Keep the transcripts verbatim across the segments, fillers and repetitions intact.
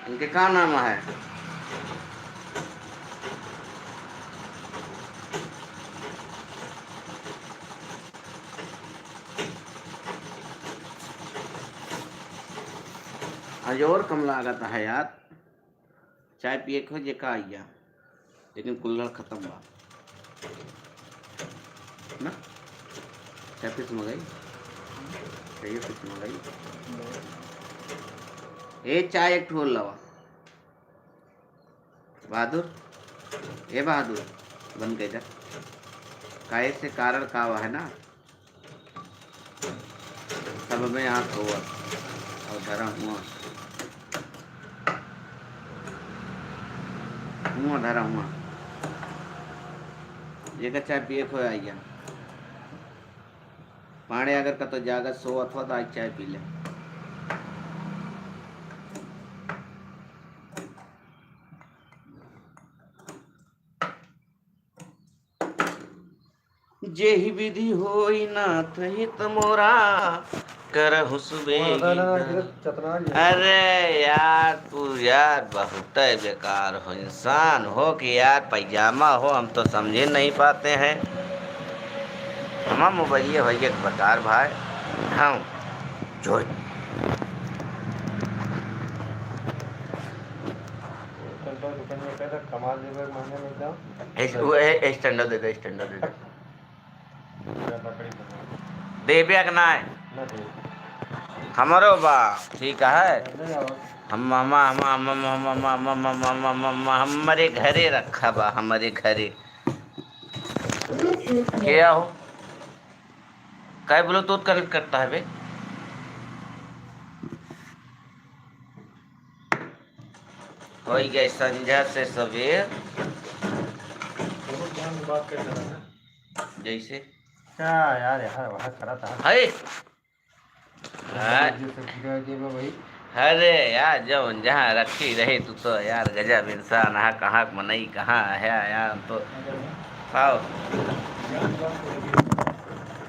इनके का नाम है? आज और कम लागत है यार। चाय पिए के हो जे का आइया, लेकिन कुल्हड़ खत्म बा ना। चाय फिर से मंगाई, चाहिए फिर से मंगाई। ए, चाय एक ठो और लावा। बहादुर, ए बहादुर, बंद कर दे। काहे से कारण का हुआ है ना, सब में आँख होवत और धरा हुआ, हुआ धरा हुआ। जेकर चाय पिए खोए आइया। पांड़े अगर कतो जागत सोवत हो तो आज चाय पी ले। जेहि विधि होई नाथ हित मोरा, करहु सुबेहि दान। अरे यार, तू यार बहुत बेकार हो, इंसान हो कि यार पैजामा हो, हम तो समझे नहीं पाते हैं। हमार मोबाइल ये भाई एक बेकार भाई, हाँ, जो कमाल लेबर माने में एकदम। ए, वो, ए, ए, स्टैंडर दे दे, स्टैंडर दे दे। देबे के नाय? ना दे। हमरो बा, ठीक है। ले आओ। हम, हम, हमरे घरे रखा बा, हमरे घरे। क्या हो? काय Bluetooth connect करता है बे? होई गए संझा से सवेर। बहुत ध्यान से बात कर रहा है। जैसे? क्या यार, यहाँ वहाँ खड़ा था। हाय। हाँ। जैसे पूरा देवा भाई। अरे यार, जब जहाँ रखी रही तू तो यार गजब इंसान, हाँ, कहाँ के मनई, कहाँ है यार, हम तो आओ।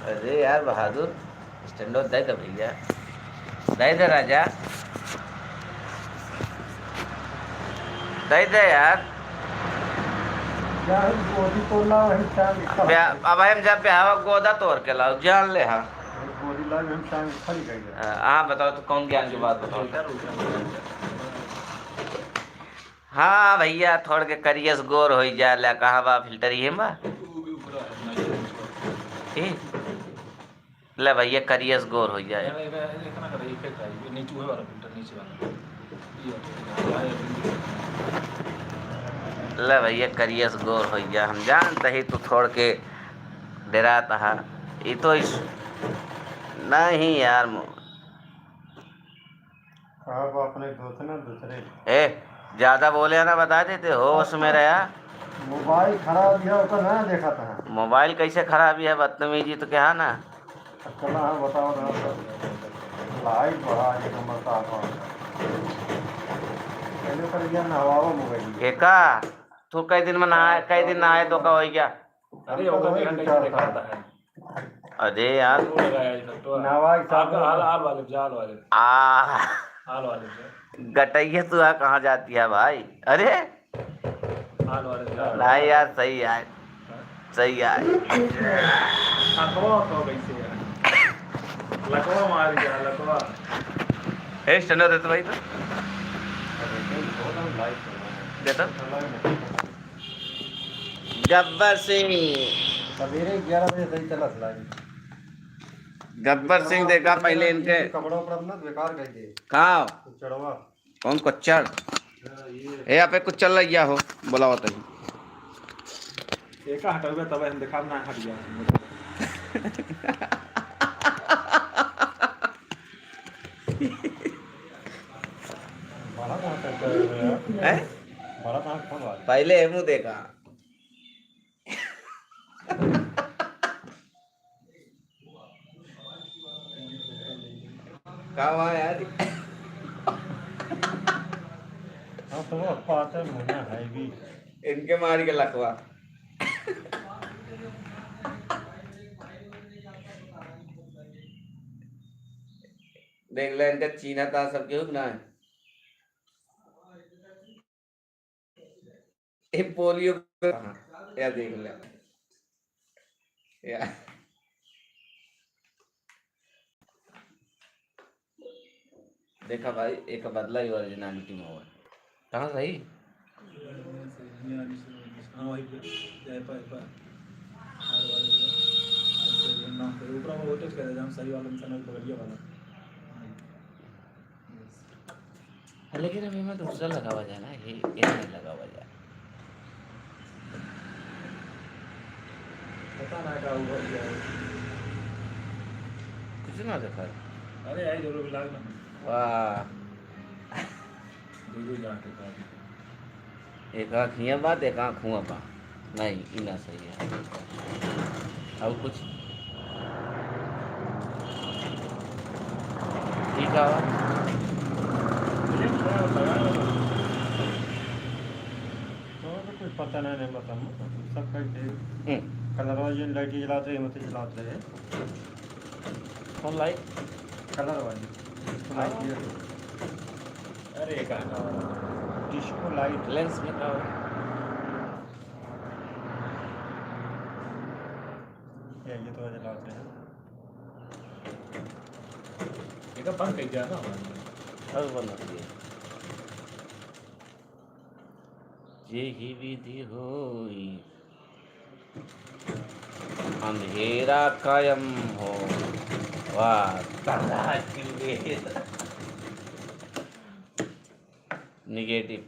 अरे यार बहादुर, स्टैंडो दे दे भैया, दे दे राजा, दे दे यार। जान गोदी तोड़ ला, वही चांद लिखा। ब्या-, अब हम जब ब्याहवा गोदा तोड़ के लाओ, जान ले, हाँ। गोदी ला, हम चांद लिखा निकल गया। हाँ, आप बताओ तो कौन ज्ञान की बात बताओ? हाँ भैया, थोड़ के करियस गोर होई जा, ला कहा बा फिल्टर ये बा? ए? ले भैया, करियस गोर होई जाए। यार, एका, एका ना करे, इफेक्ट आई, ये नीचे वाला फिल्टर, नीचे वाला। ये वाला, ये वाला। ले भैया, करियस गोर होई जा। हम जानते ही तू थोड़ के डेरात हा। ई तो इस, नहीं यार, मो- कहा बा अपने दोस्त ना दूसरे। ए, ज्यादा बोले ना, बता देते, होश में रहा। मोबाइल खराब है, ओकर ना देखा था। मोबाइल कैसे खराब है, बदतमीजी तो क्या ना। चला, हाँ, बताओ ना, सर। लाइट बढ़ा के नंबर का आता है। पहले कर दिया ना, हवाओ मोबाइल। एका, तू कई दिन में ना आए, कई दिन ना आए तो का होई गया? अरे, ओकर बिहान कैसे दिखाता है? अरे यार। वो लगाया है तो। नवाज साहब आल, आल, आल वाले, आल वाले। आ। आल वाले से। गटैया तू आ कहाँ जाती है भाई? अरे। आल वाले से। नहीं यार, सही है। हाँ। सही है। लकवा तो कैसे है? लकवा मार गया, लकवा। ए, स्टैंडर दे तो भाई तो। दे तो। गब्बर सिंह। सवेरे ग्यारह बजे सही चला था लाइन। गब्बर सिंह देखा पहले इनके कपड़ा उपड़ा ना बेकार कर दे। कहाँ? कुचड़वा। कौन कुचड़? हाँ, ये। ए, आप एक कुचड़ लग गया हो, बुलाओ तो। एका हटौबे तब हम देखा ना हट गया। बड़ा कहाँ करता है यार? हैं? बड़ा कहाँ खोल वाला? पहले हमू देखा। का हुआ यार? हाँ, तो वो पाते मुन्ना है भी। इनके मारी के लखवा। देख ले, इनका चीन्हा था सब केहू के ना है। ए पोलियो का, हाँ, या देख ले। या। देखा भाई, एक बदला ही originality में हुआ। कहाँ सही? हाँ, वही पे। जय पा, पा। ऊपर वो voltage कर दे, हम सही वाला, हम सही बगलिया वाला। हाँ, लेकिन अभी मैं दूसरा लगावा जाए ना, ये, ये नहीं लगावा जाए। पता ना का हुआ क्या है। कुछ ना देखा। अरे, आई जरूर लाग ना। वाह। दो दो जाके काट। एक आँख हियाँ बा, एक आँख हुआँ बा। नहीं, ई ना सही है। और कुछ? ठीक है। तो कुछ पता नहीं, नहीं पता, सब कहीं थे। हम्म। कलरवा ये लाइट जलाते रहे, मत जलाते रहे। कौन लाइट? कलर वाली। हाँ। लाइट ये। अरे, कहाँ का? Disco light. लेंस में का हो? ये, ये तो जलाते हैं। ये तो बंद कर दिया ना हमारे। अब बंद कर दिया। जेहि विधि होई अंधेरा कायम हो, वाह, तल्ला चुए। Negative।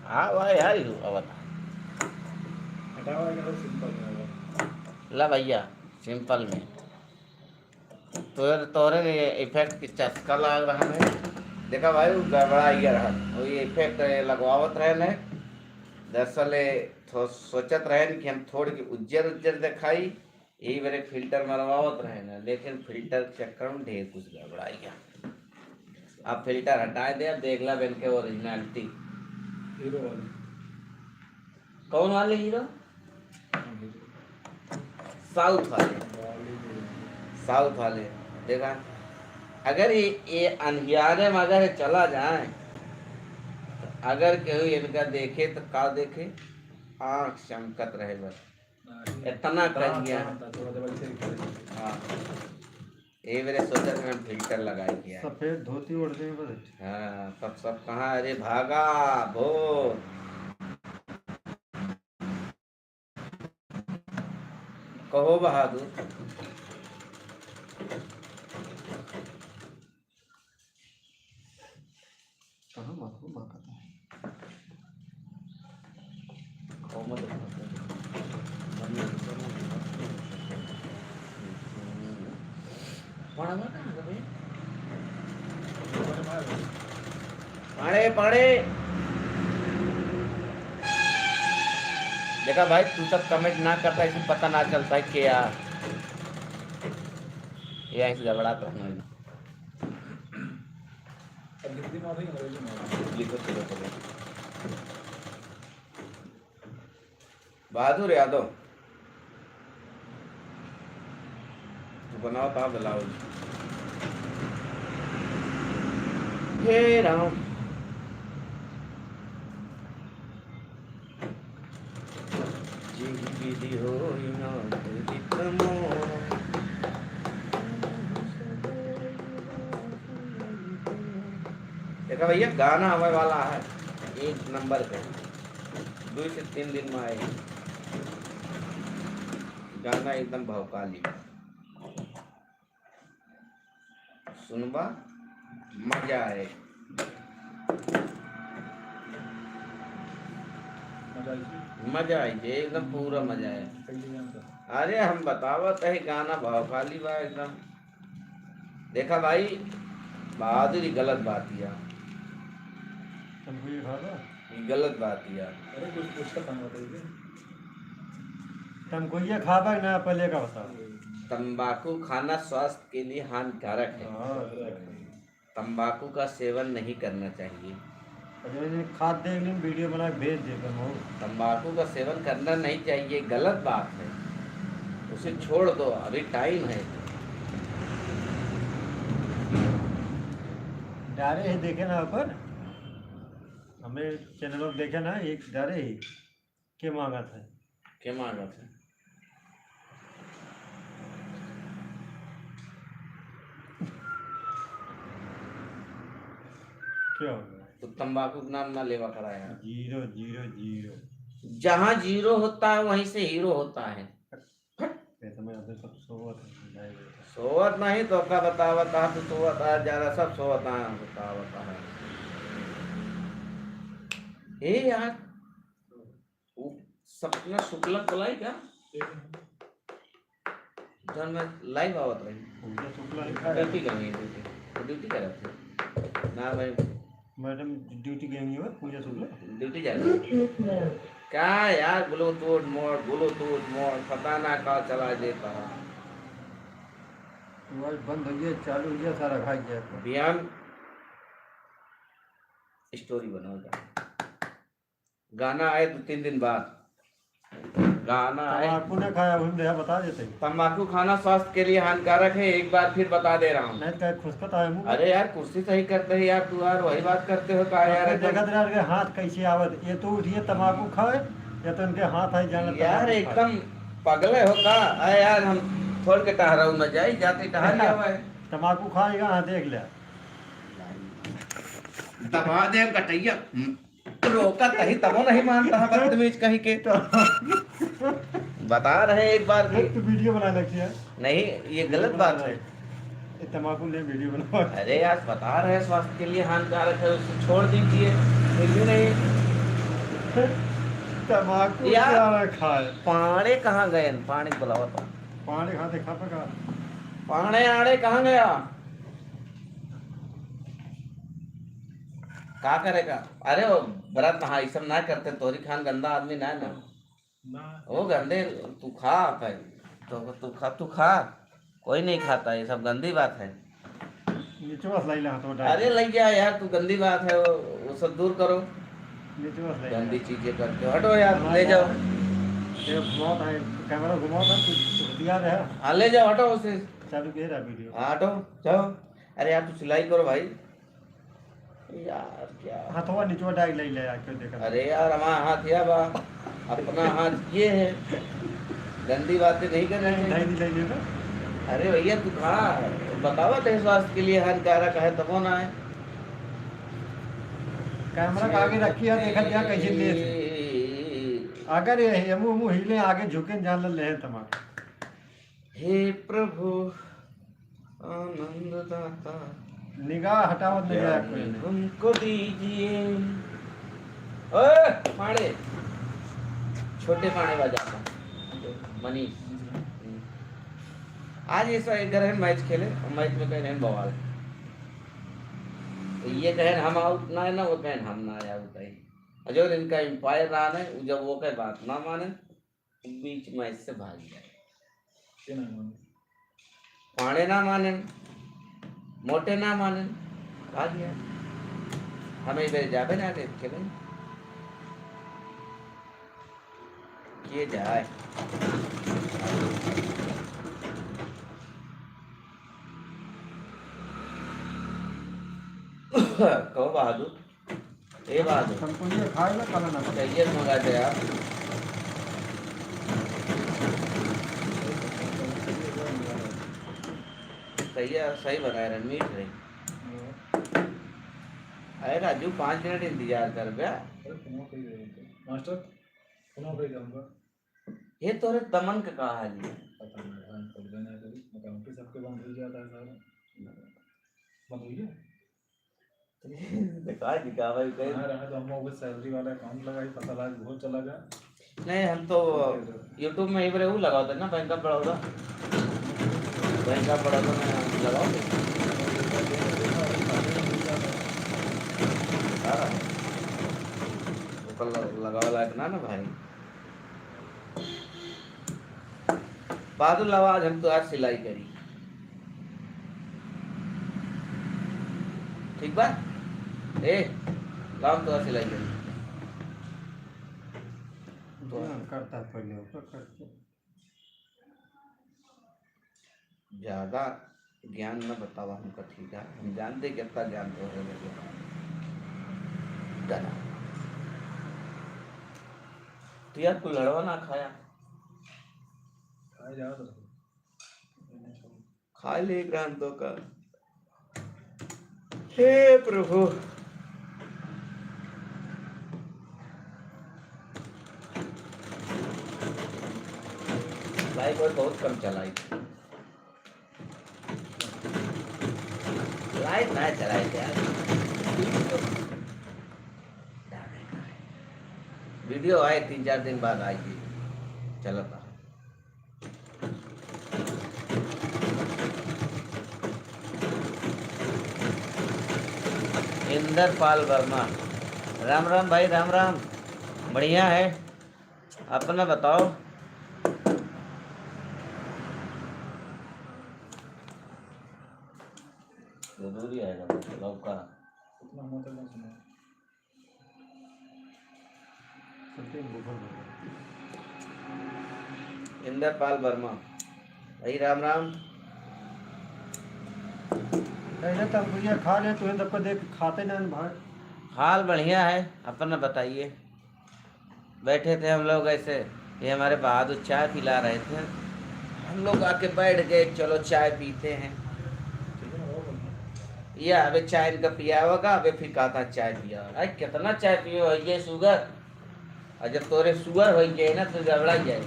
हाँ भाई, हाँ, यू अवत। हटाओ, एक simple में हो। ला भैया, simple में। तोर-, तोरे effect के चस्का लाग रहा है। देखा भाई, वो गड़बड़ा गया रहा। वो ये effect लगवावत रहे ने। दरअसल ये थो-, सोचत रहे कि हम थोड़ के उज्जर उज्जर दिखाई, यही बेरे filter मरवावत रहे ना, लेकिन filter के चक्कर में ढेर कुछ गड़बड़ाई गया। अब filter हटाए दे, अब देख ला बेन के originality। हीरो वाले। कौन वाले हीरो? हम हीरो। South वाले। बॉलीवुड। South वाले। देखा, अगर ये, ये अंधियारे में अगर चला जाए, तो अगर केहू इनका देखे तो का देखे? आँख चमकत रहे बस। इतना कर दिया। हाँ। ए बेरे सोचा था हम filter लगाई दिया। सफेद धोती ओढ़ के बस। हाँ, तब सब कहाँ, अरे भागा, भूत। कहो बहादुर। कहाँ माँ को माँ का था? पाड़े, पाड़े। देखा भाई, तू सब comment ना करता, इसे पता ना चलता है क्या। ये ऐसे गड़बड़ात रहना है। अब हिंदी में आ रही, अंग्रेजी में आ रही। लिखो, चलो, चलो। बहादुर यादव, तू बनाओ ता ब्लाउज। हे राम। जेहि विधि होई ना उदित मोर। देखा भैया, गाना आवे वाला है एक नंबर पे, दो से तीन दिन में आए। गाना एकदम भौकाली। सुनबा, मजा आए। मजा आई जी? मजा आई जी, एकदम पूरा मजा आए। कैसे जानता? अरे, हम बतावत है, गाना भावखाली बा एकदम। देखा भाई, बहादुर, ई गलत बात या। तुम कोई खा लो? ई गलत बात या। अरे, कुछ पूछता था, बताइए। तुम कोई ये खा पाए ना, पहले का बताओ। तंबाकू खाना स्वास्थ्य के लिए हानिकारक है। हाँ। तंबाकू का सेवन नहीं करना चाहिए। अरे, मैंने खाद देख ली, वीडियो बना के भेज दे तुम हो। तंबाकू का सेवन करना नहीं चाहिए, गलत बात है, उसे छोड़ दो, अभी टाइम है। डारे ही देखे ना ऊपर, हमें चैनल पर देखे ना, एक डारे ही के मांगत है। के मांगत है? क्या हो गया? तो तंबाकू के नाम ना लेवा करा यार। Zero, zero, zero. जहाँ जीरो होता है, वहीं से हीरो होता है। ये तो मैं अभी सब सोवत है, नहीं होता। सोवत नहीं तो का बतावत, आप तो सोवत आ, ज्यादा सब सोवत आ, बतावत आ। ए यार, वो सपना शुक्ला बुलाई क्या? जौन में लाइव आवत रही। पूजा शुक्ला लिखा है। ड्यूटी करनी है, ड्यूटी। तो ड्यूटी करत है। ना भाई। मैडम ड्यूटी गई हुई है, पूजा शुक्ला। ड्यूटी जा रही है। का यार, ब्लूटूथ मोड, ब्लूटूथ मोड, पता ना का चला देता है। मोबाइल बंद हो गया, चालू हो गया, सारा खा गया। बिहान स्टोरी बनाओ जा। गाना आए दो तीन दिन बाद। गाना आए। तम्बाकू ना खाया, हम देहा बता देते। तम्बाकू खाना स्वास्थ्य के लिए हानिकारक है, एक बार फिर बता दे रहा हूँ। नहीं तो खुसकत आए मुंह। अरे यार, कुर्सी सही करते हैं यार, तू यार वही बात करते हो का यार, तो एकदम। देखत रह के हाथ कैसे आवत, ये तो उठिए तम्बाकू खाए, या तो इनके हाथ है जाना यार, तम्बाकू खाए। एकदम पगले हो का? अरे यार, हम थोड़ के टहराऊ में जाई, जाते टहर लिया हुआ है। तम्बाकू खाएगा, हाँ, देख लिया। दबा दे गटैया। हम्म। रोका तही तबो नहीं मानता है, बदतमीज कहीं के। तो बता रहे एक बार भी। तो वीडियो बना रखी है। नहीं, ये गलत बात है। ये तम्बाकू ले वीडियो बनाओ। अरे यार, बता रहे स्वास्थ्य के लिए हानिकारक है, उसे छोड़ दीजिए, फिर भी नहीं। तम्बाकू यार, क्या रखा है? पाड़े कहाँ गए? पाड़े को बुलाओ तो। पाड़े कहाँ देखा पे का? पाड़े आड़े कहाँ गया? का करेगा? अरे वो व्रत, हाँ, ये सब ना करते, तोरी खान गंदा आदमी ना, ना। ना। वो गंदे, तू खा पहले। तो तू खा, तू खा। कोई नहीं खाता, ये सब गंदी बात है। नीचे बस लाई ला, हाथ में डाल। अरे लग गया यार, तू गंदी बात है, वो, वो सब दूर करो। नीचे बस लाई ला। गंदी चीजें करते हो, हटो यार, ले जाओ। ये घुमाओ भाई, कैमरा घुमाओ ना, कुछ, कुछ दिया रहे। हाँ, ले जाओ, हटो उसे। चालू किए रहा वीडियो। हाँ, हटो, जाओ। अरे यार, तू सिलाई करो भाई। यार, क्या? हाथवा निचवा डाल ले, ले, आके देखा। अरे यार, हमारा हाथ या बा, अपना हाथ ये है, गंदी बातें नहीं करनी चाहिए। नहीं, नहीं, नहीं, नहीं। अरे भैया, तू खा, बतावा तो स्वास्थ्य के लिए हानिकारक है, तबो ना है। कैमरा के आगे रखी है, देखा क्या कैसे ले। अगर ये मुंह, मुंह हिले, आगे झुके, जान ले, ले तमाम। हे प्रभु आनंद दाता, निगाह हटावत नहीं आया कोई ने। हमको दीजिए। ओए, पाड़े, छोटे पाड़े बजाता, मनीष। आज ये सब एक घर है, मैच खेले, और मैच में कहे हैं बवाल। तो ये कहे हम आउट ना है ना, वो कहे हम ना आउट है। और जो इनका एम्पायर रहा ना, वो जब वो कहे बात ना माने, बीच मैच से भाग गया। के ना माने? पाड़े ना माने, मोटे ना माने, भाग गया। हमें इधर जाबे ना दे, खेले। किए जाए। कहो बहादुर। ए बात है। तुमको ये खाए ना, खाना ना खाए। चाहिए मंगा दे यार। सही है, सही बनाए रहे, मीठ रही। अरे राजू, पाँच मिनट इंतजार कर बे। अरे, फोन पे ही रहे थे। मास्टर, फोन पे ही जाऊंगा। ये तोरे दमन का का हाल है? पता नहीं, हम पढ़बे ना करी, मोटामोटी सबके बंद हो जाता है सारा। बंद हो गया? तो का दिखावा है कहीं? हाँ, रहा तो हम लोग सैलरी वाला अकाउंट लगाई, पता लगा, वो चला गया। नहीं, हम तो YouTube में ही बरे वो लगाओ थे ना, bank of Baroda. Bank of Baroda में लगाओ थे। हाँ। ऊपर ल-, लगावा लायक ना, ना भाई। बादल आवाज हम तो आज सिलाई करी। ठीक बा? ए, लाओ हम तो आज सिलाई करी। तो हाँ, करता पहले ऊपर करते। ज्यादा ज्ञान न बतावा हमका, ठीक है? हम जानते कितना ज्ञान तो है मेरे पास। दादा। तो यार, कुल्हड़वा ना खाया। खाए जाओ तो। खाए ले एक रान तो का। हे प्रभु। लाइट वाइट बहुत कम चलाई। लाइट ना चलाई यार। वीडियो आए तीन चार दिन बाद आएगी। चलता। इंदर पाल वर्मा, राम राम भाई, राम राम। बढ़िया है, अपना बताओ। जरूरी है ना, मतलब का? इंदर पाल वर्मा भाई, राम राम। पहले तब भैया खा ले, तुहे तब को देख खाते ना भाई। हाल बढ़िया है, अपना बताइए। बैठे थे हम लोग ऐसे, ये हमारे बहादुर चाय पिला रहे थे, हम लोग आके बैठ गए, चलो चाय पीते हैं। ये अबे चाय इनका पियावगा, अबे फिर कहता चाय पिया। अरे कितना चाय पियो है ये सुगर, और जब तोरे सुअर होइ गए ना, तो गड़बड़ा जाए।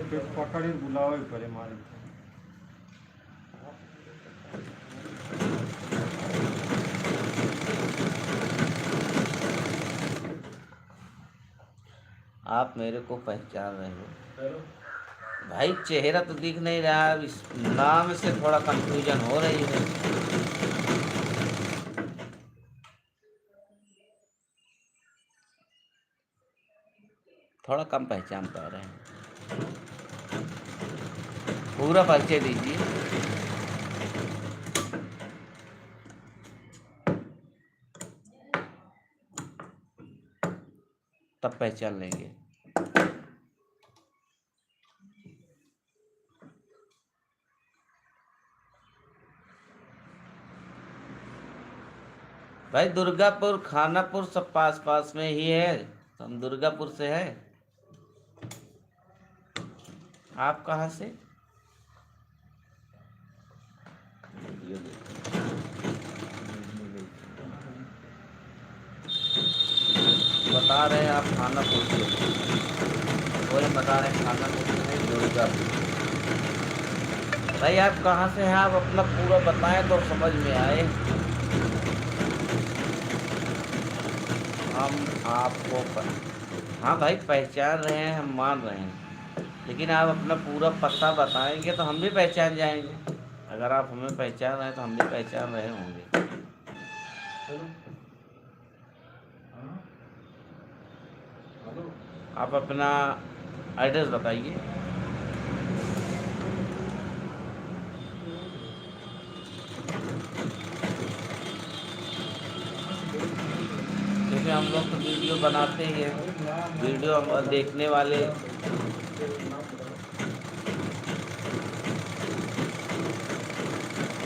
फिर पकड़ के बुलावे पड़े मारे। आप मेरे को पहचान रहे हो? हेलो। भाई, चेहरा तो दिख नहीं रहा, अब इस नाम से थोड़ा कन्फ्यूजन हो रही है। थोड़ा कम पहचान पा रहे हैं। पूरा परिचय दीजिए, तब पहचान लेंगे। भाई, दुर्गापुर, खानापुर सब पास पास में ही है, तो हम दुर्गापुर से है। आप कहाँ से? बता रहे हैं आप खानापुर से, वही बता रहे हैं खानापुर से नहीं, दुर्गापुर। भाई, आप कहाँ से हैं, आप अपना पूरा बताएं तो समझ में आए। हम आपको प-, हाँ भाई, पहचान रहे हैं, हम मान रहे हैं, लेकिन आप अपना पूरा पता बताएंगे तो हम भी पहचान जाएंगे। अगर आप हमें पहचान रहे हैं तो हम भी पहचान रहे होंगे। आप अपना एड्रेस बताइए। क्योंकि हम लोग तो वीडियो बनाते ही हैं, वीडियो हम देखने वाले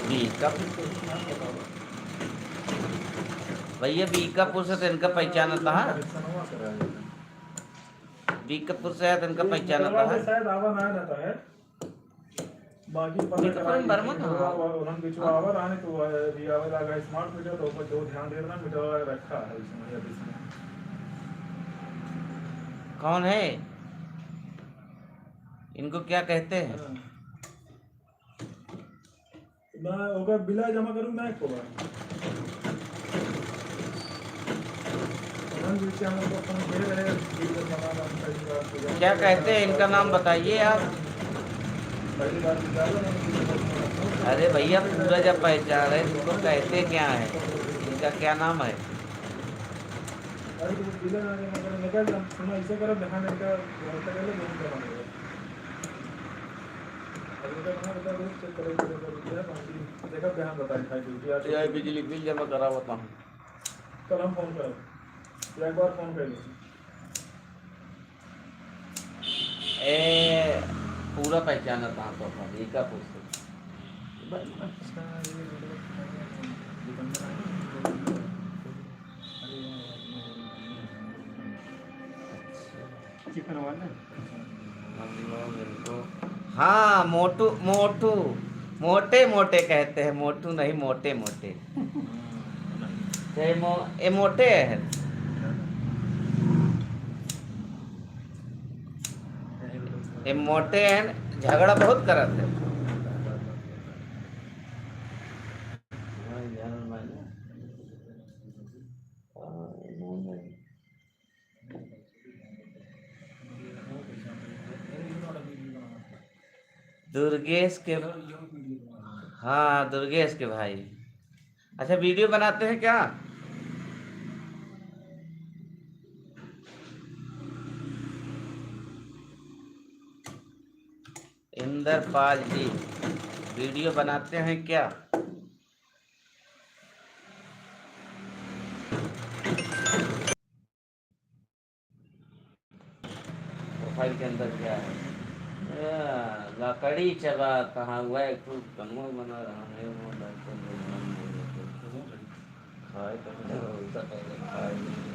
भी कब भैया, बीकापुर से तो इनका पहचान आता है। बीकापुर से है तो इनका पहचान आता है। शायद आवा ना रहता है। बाकी पता बीकापुर चला में कि बर्मन, हाँ। उन्होंने बीच में आवा रहा नहीं तो वह भी आवे लगा smart meter, तो ऊपर जो ध्यान दे रहा, meter वाला रखा है इसमें, या इसमें। कौन है? इनको क्या कहते हैं? हाँ। ना, ओकर बिला जमा करू ना एको बार। हम भी क्या, हम तो अपन दे रहे हैं, बिल जमा ना, पहली बार तो क्या कहते हैं, इनका नाम बताइए आप। पहली बार तो ज्यादा नहीं, अरे भैया, पूरा जब पहचान रहे, इनको कहते क्या है, इनका क्या नाम है? अरे, तो बिल ना जमा करो, निकल जा, सुनो, ऐसे करो, जहाँ इनका, जहाँ तक है, वहीं जमा करो। अरे, इनका कहाँ बता दो, चेक करो, चेक करो, क्या बाकी? देखा, बिहान बताई खाई ड्यूटी आज। ए आई बिजली बिल जमा करावत हूँ। कल हम फोन करब। या एक बार फोन कर ली। ए, पूरा पहचाना था तो अपन, एका पूछते। चिकन वाला? हम लोग इनको, हाँ, मोटू, मोटू, मोटे मोटे कहते हैं, मोटू नहीं, मोटे मोटे। तो ये मो-, ये मोटे हैं। ये मोटे हैं, झगड़ा बहुत करत है। दुर्गेश के, हाँ, दुर्गेश के भाई। अच्छा, वीडियो बनाते हैं क्या? इंदरपाल जी, वीडियो बनाते हैं क्या? प्रोफाइल के अंदर क्या है? या, लकड़ी चबा, कहाँ हुआ, एक ठो कनुआ बना रहा है, वो लड़का जो नाम नहीं लेते। खाए तो नहीं, वैसा पहले खाए नहीं।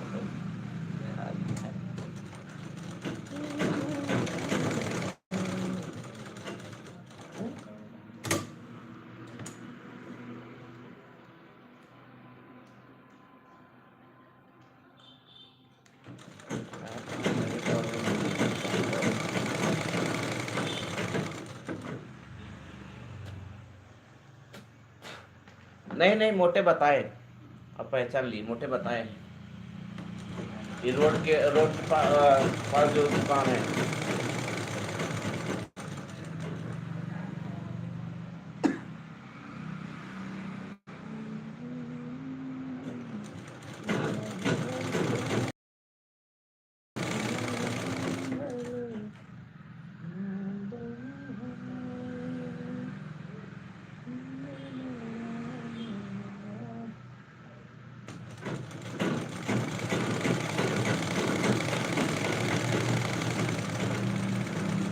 नहीं, नहीं, मोटे बताए, अब पहचान लिए, मोटे बताए। ये रोड के, रोड के पा-, अ, पास जो दुकान है।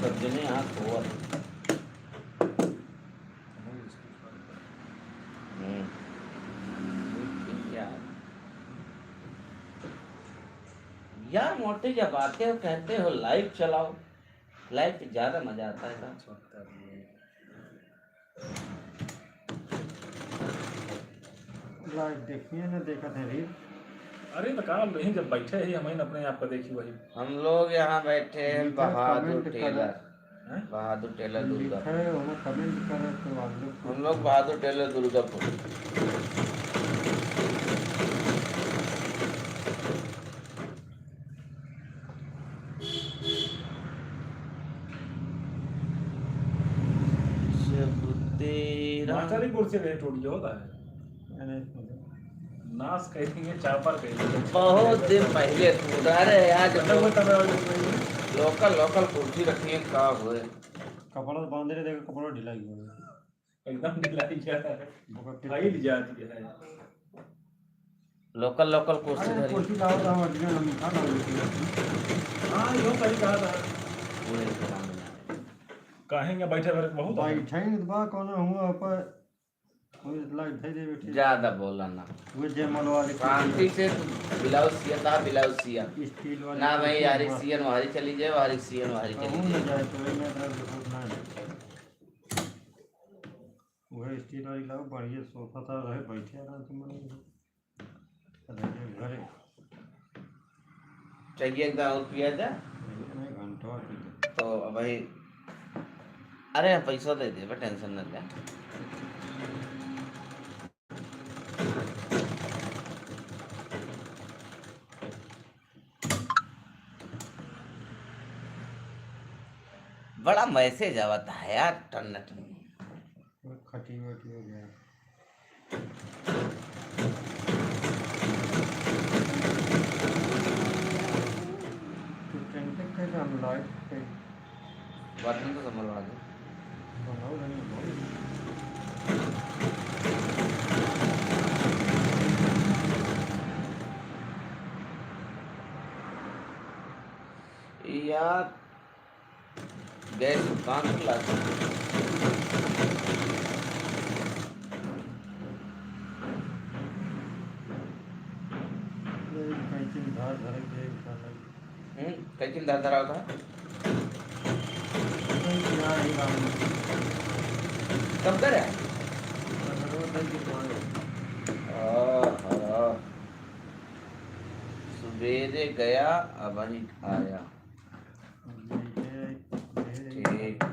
सब जने हाथ धोवत। हम्म। यार। यार, मोटे जब आते हो, कहते हो, live चलाओ। Live पे ज्यादा मजा आता है ना। Live देखिए ना, देखत है reel। अरे तो का, हम यहीं जब बैठे ही, हम ही अपने आप को देखी वही। हम लोग यहाँ बैठे हैं लिखा, बहादुर comment टेलर। करा। हैं? बहादुर टेलर दुर्गापुर। लिखा है, वहाँ comment करा तो आप लोग हम लोग बहादुर टेलर दुर्गापुर। जब तेरा मास्टर ही कुर्सी रहे टूट गया होता है। अरे। नाश कह देंगे, चापर कह देंगे। बहुत दिन पहले टूटा रहे, आज मतलब वो तब local, local कुर्सी रखी है, का हुए? कपड़ा तो बांधे रहे, देखो, कपड़ा ढीला ही गया। एकदम ढीला ही गया है। बहुत फैल जाती है। Local, local कुर्सी अरे, धरी। कुर्सी लाओ तो हम original हम उठा लाओ, लेकिन हाँ, यो सही कहा था। पूरे इंतजाम में। काहे के बैठे बैठे बहुत है। बैठे ही बा, कोनो हुआ पर कोई लाइट धर दे बैठे। ज्यादा बोला ना। वो जे मन वाले शांति से तू ब्लाउज सिया था, ब्लाउज सिया। Steel वाली ना भाई, कुर्सी यारी बा। सियन वारी चली जाए, वारी सियन वारी चली कहूँ ना जाए। जाए, तो वही मैं इतना रिपोर्ट ना है। वह steel वाली लाओ, बढ़िया सोफा था, रहे बैठे आराम से मन। अरे, ये घरे। चाहिए एक दाव और पिया जा? नहीं, नहीं, घंटवा पी ले। तो अब भाई, अरे, पैसा दे देबे, tension न ले। बड़ा message आवत है यार, टन्न टन्न। वो खटी वटी हो गया। तो टेंट कैसे हम लाइट पे? बटन तो संभलवा दे। बनाओ नहीं, बनाओ। यार, गैस कान पर लाग गई। ये कैंची में धार धरे के एक साल लगे। हम्म, कैंची में धार धरा होता है? नहीं, यहाँ ही काम है। कब कर है? वो दस दिन बाद है। आहा। सुबेरे गया, अबही आया। ठीक।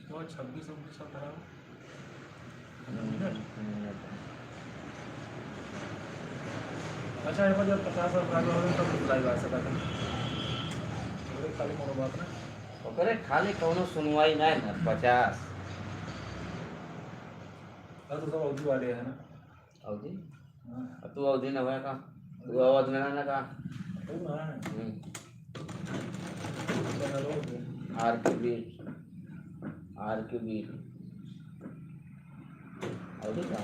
तो छब्बीस उनतीस चल रहा है। अच्छा, एक बार जब पचास हजार हो गए, तब रिप्लाई आ सकता है। ओकरे खाली कोनो बात ना। ओकरे खाली कोनो सुनवाई नहीं ना, पचास। हाँ, तो सब अवधी वाले हैं ना। अवधी? हाँ। अब तू अवधी ना हुआ का? तू अवध में ना, ना का? तू ना है। हम्म। चैनल हो गया। आर के बीट। आर के बीट। अवधी का?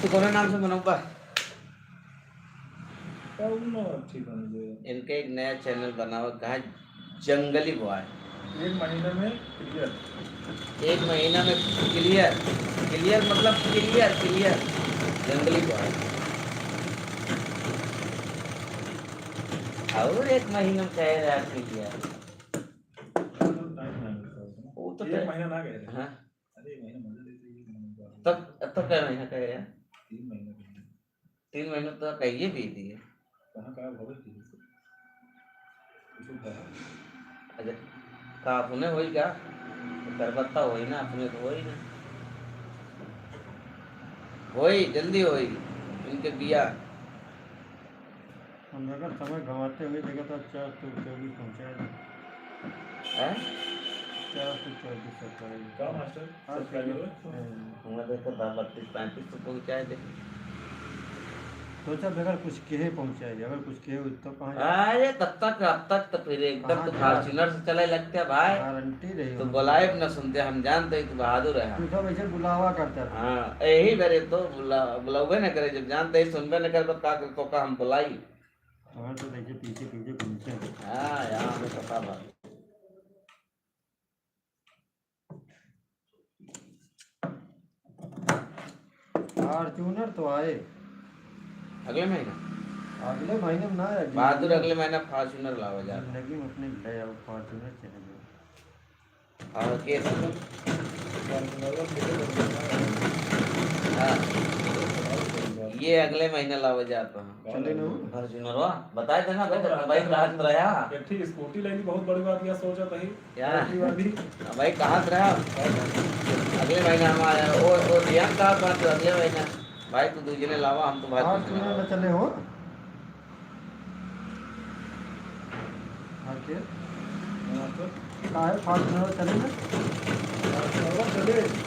तू कौन नाम से बनाऊंगा? तब न ठीक बन जाए। इनके एक नया चैनल बनावा, कहा जंगली बॉय। एक महीने में क्लियर। एक महीना में क्लियर, क्लियर मतलब क्लियर, क्लियर, जंगली बॉय। और एक महीना में कह रहा क्लियर। टाइम ना मिलता उसमें। वो तो एक टाइम महीना ना कह रहे। हाँ। अरे, एक महीना मजे लेते, एक महीना बाद। तब, तब कै महीना कह रहे हैं? तीन महीना कह रहे हैं। तीन महीना तो कहिए भी दिए। कहाँ, कहाँ भवे की? कुछ है? अच्छा, का अपने होई का? करबत्ता होई ना, अपने तो होई ना। होई, जल्दी होई। इनके बिया। हम अगर समय गंवाते हुए देखा तो चार सौ चौबीस पहुँचाए ना। हैं? चार सौ चौबीस सब्सक्राइबर। का मास्टर? हाँ, सब्सक्राइबर? ठीक है। हाँ। हमारे तो बत्तीस पैंतीस तो पहुँचाए दे। सोचा बगैर कुछ कहे पहुँचाए दे, अगर कुछ कहे हुई तो कहाँ जाए? अरे तब तक, अब तक तो फिर एकदम कहाँ तो जाए? Fortuner से चले लगते हैं भाई। गारंटी रही तो हो। बुलाए भी ना सुनते, हम जानते ही तो बहादुर है। तू सब ऐसे बुलावा करता था। हाँ, यही बेरे तो बुला-, बुलावे ना करे, जब जानते ही सुनबे ना करे तो का, तो का हम बुलाई? और तो देखिए पीछे पीछे घूमते हैं। हाँ, यहाँ पे पता बा। Fortuner तो आए। अगले महीना? अगले महीने में ना आए, बहादुर, जिंदगी अगले महीना Fortuner लावा जा। जिंदगी में अपने ले आओ, Fortuner चले जाओ। और के हाँ। ये अगले महीना लावा जात बा। चले ना हो। Fortunerवा, बताए देना, भाई, भाई, रात में रहा। एक ठीक स्कूटी लेनी, बहुत बड़ी बात, यह सोचा था ही। क्या? अगली बार भी। हाँ भाई, कहाँ से रहा? अगले महीना हम आ रहे हैं। ओ, ओ, रियान कहाँ पर तो अगले महीना? भाई, तू दू जने लावा, हम तो भाई हाँ, दू जने तू लावा। ना चले हो। हाँ, के? हाँ, तो? काहे Fortuner चले ना? Fortuner चले।